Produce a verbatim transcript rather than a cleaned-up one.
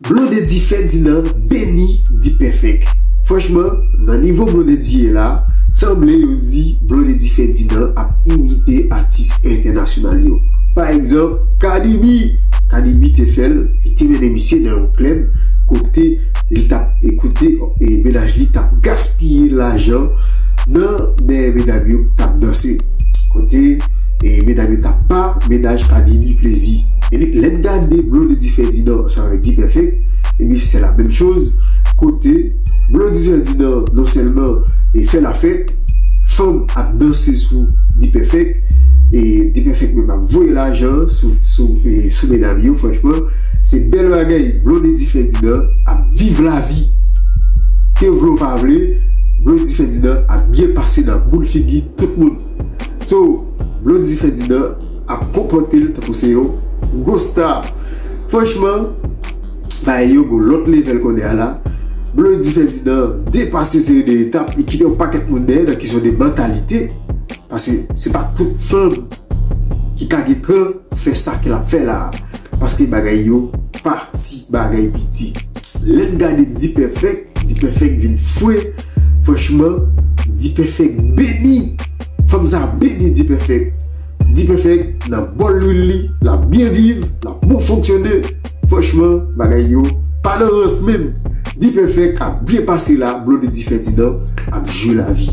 Blondedy Ferdinand beni D-Perfect. Franchman, nan nivo Blondedy ye la, sanble yo di Blondedy Ferdinand ap imite atis entènasyonal yo. Pa egzanp, Cardi B. Cardi B te fè l, li te mennen misye nan yon klèb kote li t ap, e kote e mennaj li t ap gaspiye lajan nan dèyè medam yo k t ap danse. Kote e medam yo t ap ba mennaj Cardi B plezi. Epi lè n gade Blondedy Ferdinand ansanm avèk D-Perfect, epi se la menm choz. Kote Blondedy Ferdinand non sèlman e fè lafèt, fanm ap danse sou D-Perfect, e D-Perfect menm ap voye lajan sou, sou, e sou medam yo. Franchman, se bèl bagay. Blondedy Ferdinand ap viv lavi. Ke w vle w pa vle, Blondedy Ferdinand ap byen pase nan boul figi tout moun. So, Blondedy Ferdinand ap konpòte l tankou se yon gwo star. Franchman, bagay yo gon lòt level kounye a la. Blondedy Ferdinand depase seri de etap, li kite yon pakèt moun dèyè nan kesyon de mantalite. Paske se pa tout fanm ki ka gen kran fè sa ke l ap fè la. Paske bagay yo pa ti bagay piti. Lè n gade D-Perfect, D-Perfect vin fwe. Franchman, D-Perfect beni. Fanm sa beni D-Perfect. D-Perfect nan bòl lwil li, l ap byen viv, l ap bon fonksyone. Franchman, bagay yo pa nan rans menm. D-Perfect ap byen pase la, Blondedy Ferdinand ap jwi lavi.